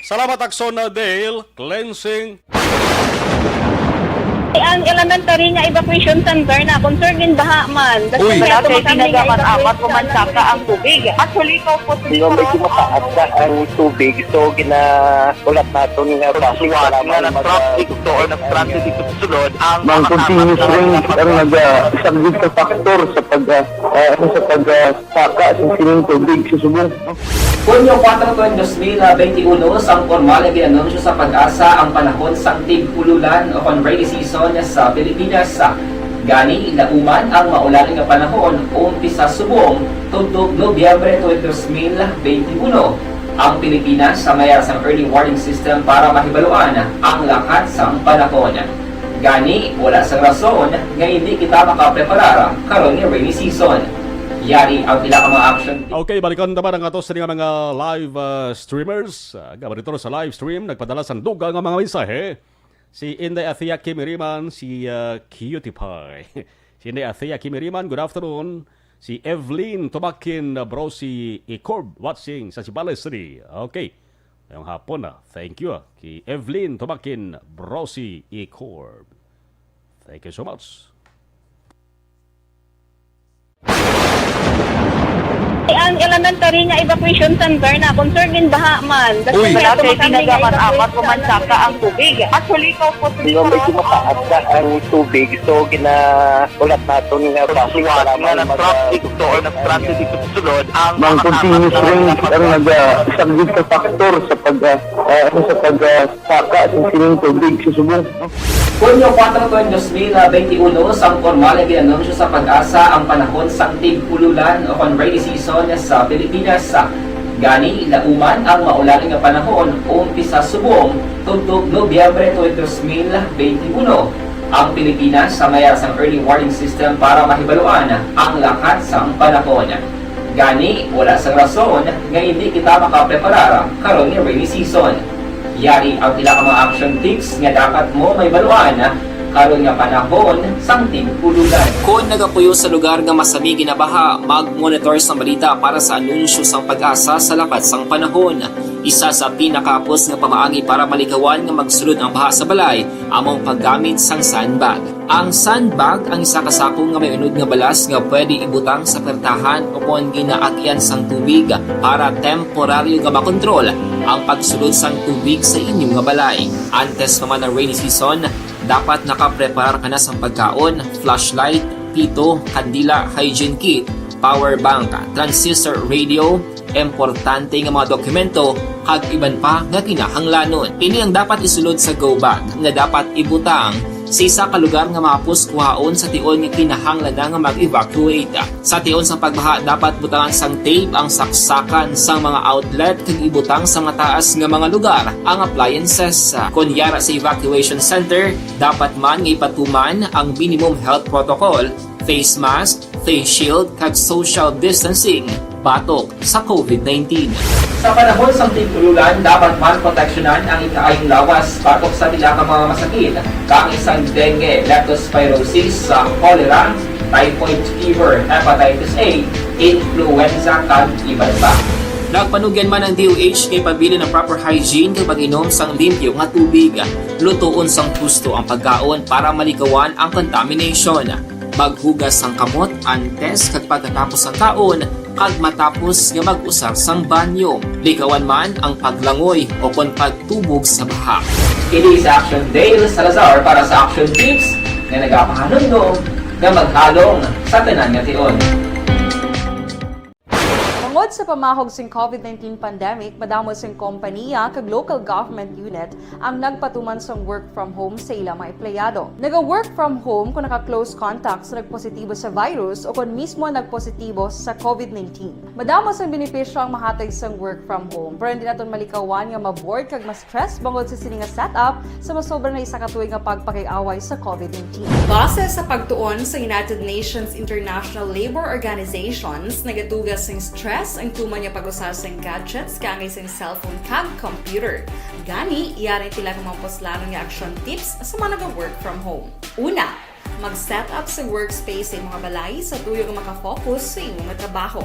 Salamat, Action, ah, Dale. Cleansing. Ang elementary nga evacuation center na concern in baha man. Uy. Wala kay pinagaman apat ko man saka ang tubig. Actually, ikaw po Nga medyo mataas na ang tubig, so ginaulat naton nga basi nga kailangan nag-traffic to or nag-traffic dito sa sulod ang Mang mga continuous tama rain na ang naga-, isa gid sa factor sa pag, ah, ah, ano, sa pag, ah, saka sa sining tubig sa subong. Hunyo kuwatro, tuig dos mil benti uno, sang pormal nga gin-anunsyo sa PAGASA ang panahon sang tig-ululan o kon rainy season sa Pilipinas. Gani, lauman ang maulan nga panahon umpisa subong tubtob Nobyembre tuig dos mil benti uno. Ang Pilipinas may ara sang early warning system para mahibaluan ang lakat sang panahon. Gani, wala sang rason nga hindi kita makapreparar karon nga rainy season. Yari ang pila ka mga action. Okay, balikan ta ba ang ato sa nga mga live, ah, streamers? Ah, gabay dito sa live stream, nagpadala sang dugang nga mga mensahe. Si Inday Athea Kimiriman, si, ah, Cutie Pie. Si Inday Athea Kimiriman, good afternoon. Si Evelyn Tumakin, ah, Brosi Icorb, watching sa Zambales City. Okay. Ngayong hapon, ah. Thank you, ah, kay Evelyn Tumakin, Brosi Icorb. Thank you so much. Ang elementary nga evacuation center na concern din baha man. Uy. Wala kay tinaga man amat o mansaka ang tubig. Actually, ko po. Medyo mataas na ang tubig, so ginaulat naton nga basi nga nag-traffic to or nag-transit dito sa sulod ang mga continuous rains ang nagasaglit sa factor sa pag, ah, ah, ano, sa pag, ah, saka sa sining tubig sa subong. Hunyo kuwatro tuig dos mil benti uno, sang pormal nga gin-anunsyo sa PAGASA ang panahon sang tig-ululan o kon rainy season sa Pilipinas. Gani, lauman ang maulan nga panahon umpisa subong tubtob Nobyembre tuig dos mil benti uno. Ang Pilipinas sa mayara sang early warning system para mahibaluan ang lakat sang panahon. Gani, wala sang rason nga hindi kita makapreparar karon nga rainy season. Yari ang pila ka mga action tips nga dapat mo mahibaluan karon nga panahon sang tig-ululan. Kon nagapuyo sa lugar nga masami ginabaha, mag-monitor sang balita para sa anunsyo sang PAGASA sa lakat sang panahon. Isa sa pinakahapos nga pamaagi para malikawan nga magsulod ang baha sa balay amo ang paggamit sang sandbag. Ang sandbag ang isa ka sako nga may unod nga balas nga pwede ibutang sa pertahan o kon ginaagyan sang tubig para temporaryo nga makontrol ang pagsulod sang tubig sa inyo nga balay. Antes pa man ang rainy season, dapat nakapreparar ka na sang pagkaon, flashlight, pito, kandila, hygiene kit, power bank, transistor radio, importante nga mga dokumento, kag iban pa nga kinahanglanon. Ini ang dapat isulod sa go bag nga dapat ibutang sa isa ka lugar nga mahapos kuhaon sa tion nga kinahanglan na nga mag-evacuate. Sa tion sang pagbaha, dapat butangan sang tape ang saksakan sang mga outlet kag ibutang sa mataas nga mga lugar ang appliances. Kon yara sa evacuation center, dapat man nga ipatuman ang minimum health protocol, face mask, face shield, kag social distancing batok sa COVID nineteen. Sa panahon sang tig-ululan, dapat man proteksyonan ang ikaayong lawas batok sa pila ka mga masakit, kaangay sang dengue, leptospirosis, sa cholera, typhoid fever, hepatitis A, influenza, kag iban pa. Nagpanugyan man ang D O H nga ipabilin ang proper hygiene kag pag-inom sang limpyo nga tubig. Lutoon sang husto ang pagkaon para malikawan ang contamination. Maghugas sang kamot antes kag pagkatapos sang kaon, kag matapos nga mag-usar sang banyo. Likawan man ang paglangoy o kon pagtubog sa baha. Ini si Action Dale Salazar para sa Action Tips nga nagapahanumdom nga maghalong sa tanan nga tion. Tungod sa pamahog sing COVID nineteen pandemic, madamo sing kompanya kag local government unit ang nagpatuman sang work from home sa ila mga empleyado. Naga-work from home kung naka-close contact sa nagpositibo sa virus o kon mismo nagpositibo sa COVID nineteen. Madamo sang benepisyo ang mahatag sang work from home, pero hindi naton malikawan nga ma-bored kag ma-stress bangod sa sini nga setup sa masobra na isa ka tuig nga pagpakig-away sa COVID nineteen. Base sa pagtuon sa United Nations International Labour Organizations, nagatuga sing stress ang tuman nga pag-usa sing gadgets kaangay sing cellphone kag computer. Gani, yari pila ka mga puslanon nga action tips sa mga naga-work from home. Una, mag-set up sa workspace sa imong balay sa tuyo nga maka-focus sa imo nga trabaho.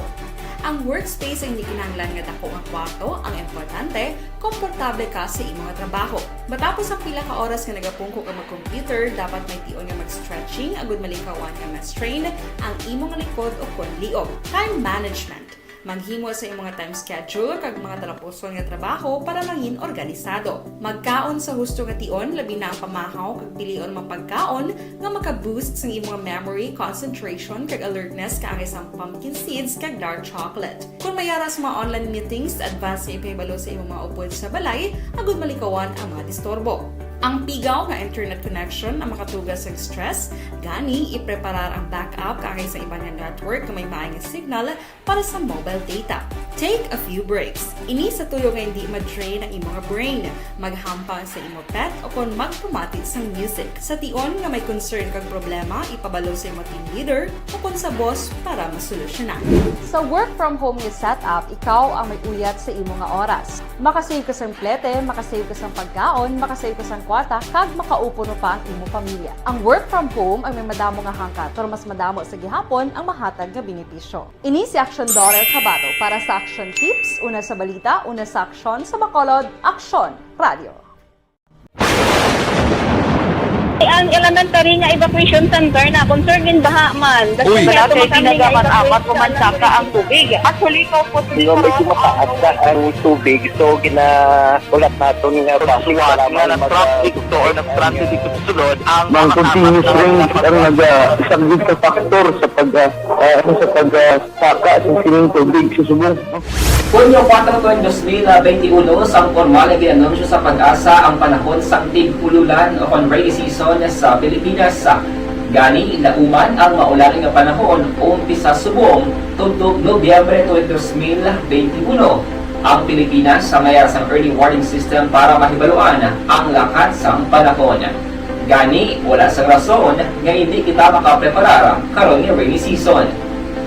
Ang workspace ang hindi kinahanglan nga dako nga kwarto, ang importante, komportable ka sa imo nga trabaho. Matapos ang pila ka oras nga nagapungko ka mag-computer, dapat may tion nga mag-stretching agud malikawan nga ma-strain ang imo nga likod o kon liog. Time management. Maghimo sa imo nga time schedule kag mga talapuson nga trabaho para mangin organisado. Magkaon sa husto nga tion, labi na ang pamahaw kag pilion mga pagkaon nga maka-boost sang imo nga memory, concentration, kag alertness kaangay sang pumpkin seeds kag dark chocolate. Kung may ara sa mga online meetings, advance nga ipahibalo sa imo mga upod sa balay agud malikawan ang mga disturbo. Ang pigaw nga internet connection ang makatuga sang stress, gani ipreparar ang backup kaangay sa iban nga network nga may maay nga signal para sa mobile data. Take a few breaks. Ini sa tuyo nga hindi ma-drain ang imo nga brain. Maghampang sa imo pet o kon magpamati sang music. Sa tion nga may concern kag problema, ipabalo sa imo team leader o kon sa boss para masolusyonan. Sa work from home nga setup, ikaw ang may uyat sa imo nga oras. Makasave ka sang plete, makasave ka sang pagkaon, makasave ka sang kwarta, kag makaupod pa ang imo pamilya. Ang work from home ang may madamo nga hangkat, pero mas madamo sa gihapon ang mahatag nga benepisyo. Ini si Aksyon Dorer Cabato para sa Aksyon Tips, una sa balita, una sa aksyon, sa Bacolod, Aksyon Radio. Ang elementary nga evacuation center na concern gid baha man. Uy. Wala kay ginagaman amat, umansaka ang tubig. Actually, ikaw po, medyo mataas na ang tubig. So, gina-, ulat naton nga traffic, salamat, nag-traffic to or nag-traffic dito sa sulod ang mga continuous rain ang nag-, ah, isang big factor sa pag, ah, ah, ano, sa pag, ah, saka sa sining tubig sa subong. Hunyo kuwatro, tuig dos mil benti uno, sang pormal nga gin-anunsyo sa PAGASA ang panahon sang tig-ululan o kon rainy season sa Pilipinas. Gani, nauman ang maulan nga panahon umpisa subong tubtob Nobyembre tuig dos mil benti uno. Ang Pilipinas, sa mayar sang early warning system para mahibaluan ang lakat sang panahon. Gani, wala sang rason nga hindi kita makapreparar karon nga rainy season.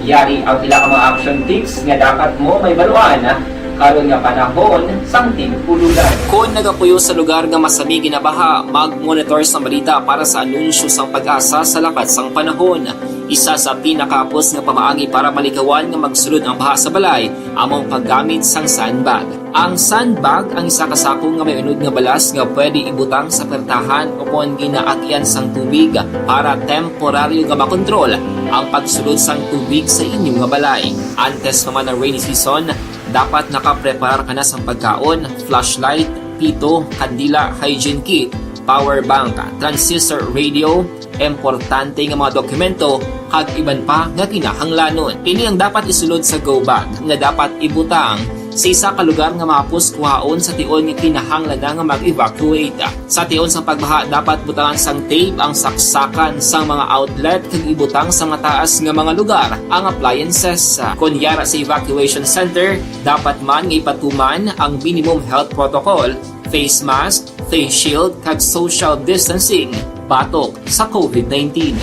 Yari ang pila ka mga action tips nga dapat mo mahibaluan karon nga panahon sang tig-ululan. Kon nagapuyo sa lugar nga masami ginabaha, mag-monitor sa balita para sa anunsyo sang PAGASA sa lakat sang panahon. Isa sa pinakahapos nga pamaagi para malikawan nga magsulod ang baha sa balay amo ang paggamit sang sandbag. Ang sandbag ang isa ka sako nga may unod nga balas nga pwede ibutang sa pertahan o kon ginaagyan sang tubig para temporaryo nga makontrol ang pagsulod sang tubig sa inyo nga balay. Antes pa man ang rainy season, dapat nakapreparar ka na sang pagkaon, flashlight, pito, kandila, hygiene kit, power bank, transistor radio, importante nga mga dokumento, kag iban pa nga kinahanglanon. Ini ang dapat isulod sa go bag nga dapat ibutang sa isa ka lugar nga mahapos kuhaon sa tion nga kinahanglan na nga mag-evacuate. Sa tion sang pagbaha, dapat butangan sang tape ang saksakan sang mga outlet kag ibutang sa mataas nga mga lugar ang appliances. Kon yara sa evacuation center, dapat man nga ipatuman ang minimum health protocol, face mask, face shield, kag social distancing batok sa covid nineteen.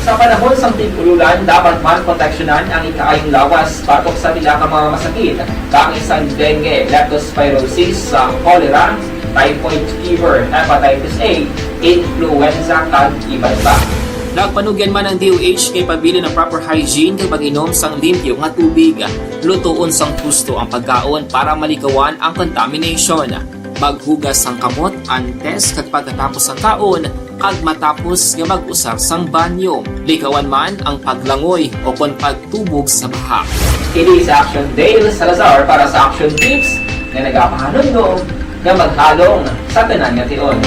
Sa panahon sang tig-ululan, dapat man proteksyonan ang ikaayong lawas batok sa pila ka mga masakit, kaangay sang dengue, leptospirosis, sa cholera, typhoid fever, hepatitis A, influenza, kag iban pa. Nagpanugyan man ang D O H nga ipabilin ang proper hygiene kag mag-inom sang limpyo nga tubig. Lutoon sang husto ang pagkaon para malikawan ang contamination. Maghugas sang kamot antes kag pagkatapos sang kaon kag matapos nga mag-usar sang banyo. Likawan man ang paglangoy o kon pagtubog sa baha. Kini si Action Dale Salazar para sa Action Tips nga nagapahanumdom nga maghalong sa tanan nga tion.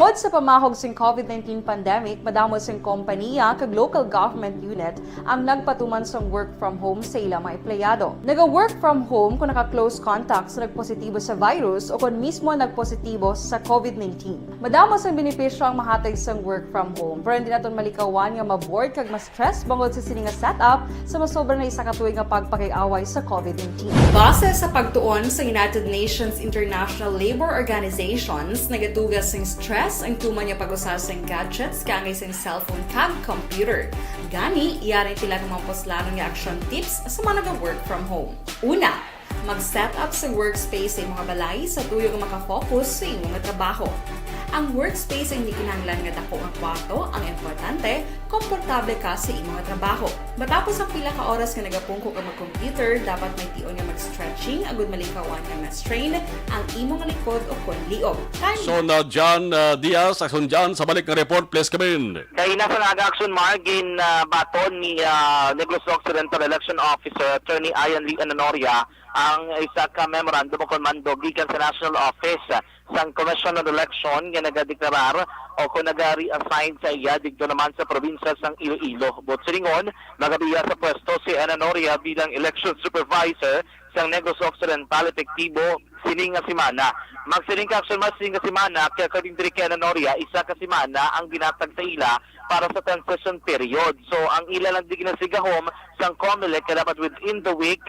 Tungod sa pamahog sing covid nineteen pandemic, madamo sing kompaniya kag local government unit ang nagpatuman sang work from home sa ila mga empleyado. Naga-work from home kung naka-close contact sa nagpositibo sa virus o kon mismo nagpositibo sa covid nineteen. Madamo sang benepisyo ang mahatag sang work from home, pero hindi naton malikawan nga ma-bored kag ma-stress bangod sa sini nga setup sa masobra na isa ka tuig nga pagpakig-away sa covid nineteen. Base sa pagtuon sa United Nations International Labour Organizations, nagaduga sing stress ang tuman nga pag-usa sing gadgets kaangay sing cellphone kag computer. Gani, yari pila ka mga puslanon nga action tips sa mga naga-work from home. Una, mag-set up sa workspace sa imong balay sa tuyo nga maka-focus sa imo nga trabaho. Ang workspace ang hindi kinahanglan nga dako nga kwarto, ang importante, komportable ka sa imo nga trabaho. Matapos ang pila ka oras nga nagapungko ka mag-computer, dapat may tion nga mag-stretching agud malikawan nga ma-strain ang imo nga likod o kon liog. Time. So na John, uh, Diaz, Action John, sa balik nga report, please come in. Kay nasa nga aga action, Mark, gin, uh, baton ni, uh, Negros Occidental Election Officer Attorney Ian Lee Ananoria ang isa ka memorandum o kon mando gikan sa National Office sang Commission on Election nga nagadeklarar o kon naga-reassign sa iya didto naman sa probinsya sang Iloilo. Buot silingon, magabiya sa pwesto si Ananoria bilang election supervisor sang Negros Occidental epektibo sini nga semana. Magsiling ka, Action Mark, sini nga semana, kay according diri kay Ananoria, isa ka semana ang ginhatag sa ila para sa transition period. So, ang ila lang di ginasigahom sang Comelec kay dapat within the week,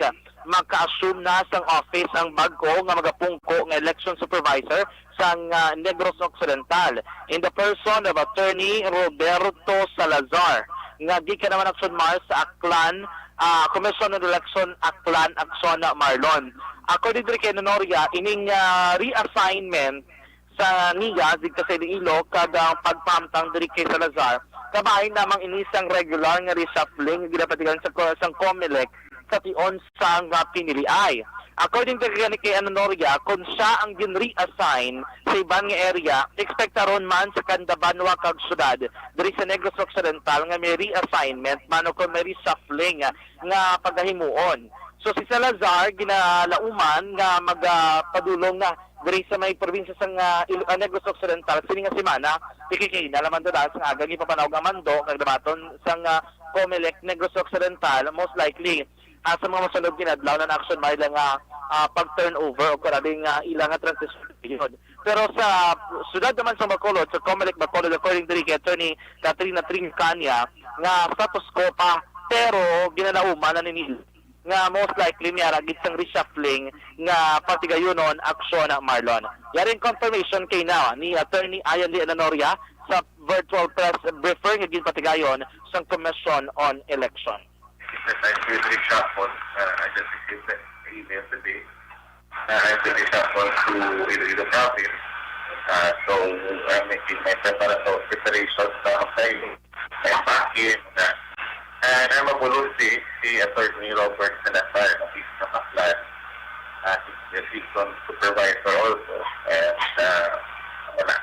maka-assume na sang office ang bag-o nga magapungko nga election supervisor sang, ah, Negros Occidental in the person of Attorney Roberto Salazar, nga gikan naman, Action Mark, sa Aklan, ah, Commission on Election, Aklan, Action Marlon. According diri kay Ananoria, ining, ah, reassignment sa niya didto sa Iloilo kag ang pagpahamtang diri kay Salazar, kabahin lamang ini sang regular nga reshuffling nga ginapatigaran sa ko-, sang Comelec sa tion sang, ah, piniliay. According to kay, kay Anonoria, kung siya ang gin-reassign sa iban nga area, ekspektaron man sa Candabanua kag syudad diri sa Negros Occidental nga may reassignment man o kung may reshuffling nga pagahimuon. So, si Salazar ginalauman nga magapadulong na diri sa may probinsya sang, ah, Il-, ah, Negros Occidental sini nga semana. Ikikina lamang dala sang aga gipapanaog ang mando kag dabaton sang, ah, Comelec Negros Occidental, most likely, ah, sa mga masunod nga adlaw na action may nga, ah, pag-turnover o kung ano nga ila nga transition period. Pero sa siyudad naman sa Bacolod, sa Comelec Bacolod, according diri kay Attorney Katrina Trincania, nga status quo pa, pero ginalauman na ni nila nga most likely may ara gid sang reshuffling nga patigayunon aksyon, Marlon. Yari ang confirmation kay na ni Attorney Ian Lee Anonoria sa virtual press briefer nga ginpatigayon sang Commission on Election. That I will reshuffle. Uh, I just received the email today. Uh, I will reshuffle to Iloilo province. Uh, so I'm making my preparatory preparations sa pag-, and back in, uh, and I'm a Bulusi, si Attorney Robert Salazar, na is na Paklan, uh, the season supervisor also. And, uh, wala.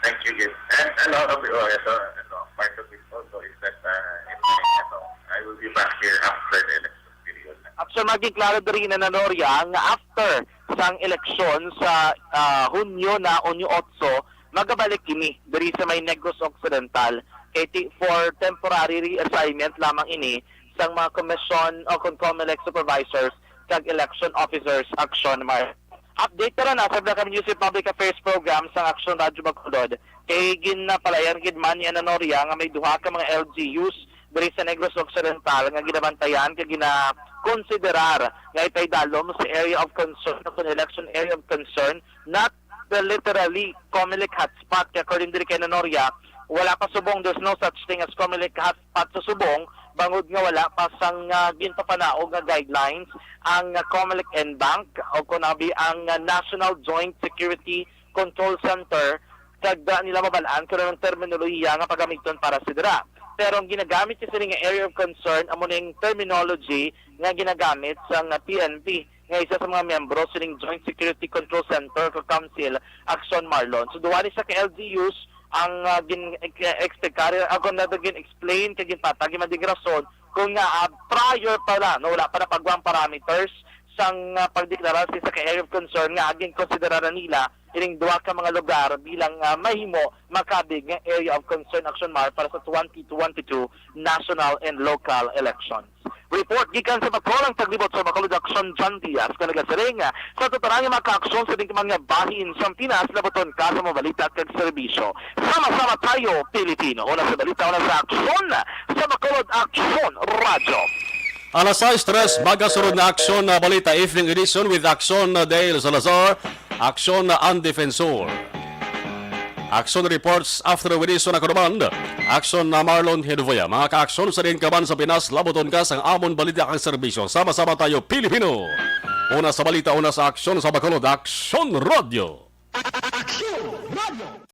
Thank you, Gil. And, ano, ano, ano, ano, part of it also is that, uh, in, ano, I will be back here after the election period. Aksyon, maging klaro diri na, Anonoria, nga after sang eleksyon sa, ah, Hunyo na, Hunyo otso, magabalik kini diri sa may Negros Occidental kay ti-, for temporary reassignment lamang ini sang mga commission o kon Comelec supervisors kag election officers, aksyon, Mar. Update, tara na sa Black News and Public Affairs Program sang Aksyon Radyo Bacolod. Kay ginapalayan gid man ni Anonoria nga may duha ka mga L G Us diri sa Negros Occidental nga ginabantayan kag ginakonsiderar nga ipaidalom sa area of concern o kon election area of concern, not the literally Comelec hotspot. Kay according diri kay Anonoria, wala pa subong, there's no such thing as Comelec hotspot sa subong, bangod nga wala pa sang, ah, ginpapanaog nga guidelines ang, ah, Comelec EnBank o kon abi ang, ah, National Joint Security Control Center, kag da nila mabal-an kung anong terminolohiya nga pagamiton para sa dira. Pero ang ginagamit sa sini nga area of concern amo ning terminology nga ginagamit sang P N P, nga isa sa mga miyembro sining Joint Security Control Center o Council, aksyon, Marlon. So, duha ni sa ka L G Us ang, ah, gin-, ek-, explicar, ako na gin-explain kag ginpatag yung mga rason kung nga, ah, prior pa lang, no, wala pa napagwa ang parameters sang, ah, pagdeklara sa isa ka area of concern nga aging konsidera na nila ining duha ka mga lugar bilang, ah, mahimo makabig nga area of concern, aksyon, Mar, para sa twenty twenty-two national and local elections. Report gikan sa Bacolod, ang taglibot sa Bacolod Aksyon, John Diaz, nga nagasiring, ah, sa tanan nga mga kaaksyon sa dingkiman nga bahin sa Pinas, labuton ka sa mga balita kag serbisyo. Sama-sama tayo, Pilipino. Una sa balita, una sa aksyon, sa Bacolod Aksyon Radyo. Alas sais tres, magasunod na aksyon na balita, evening edition with Aksyon Dale Salazar, Aksyon Ang Defensor. Action reports after Winison Akonoman. Action na Marlon Hinuvoya. Mga kaaksyon sa din kaban sa Pinas, labuton ka sang amon balita kag serbisyo. Sama-sama tayo, Pilipino. Una sa balita, una sa aksyon sa Bacolod, Aksyon Radyo. Aksyon Radyo.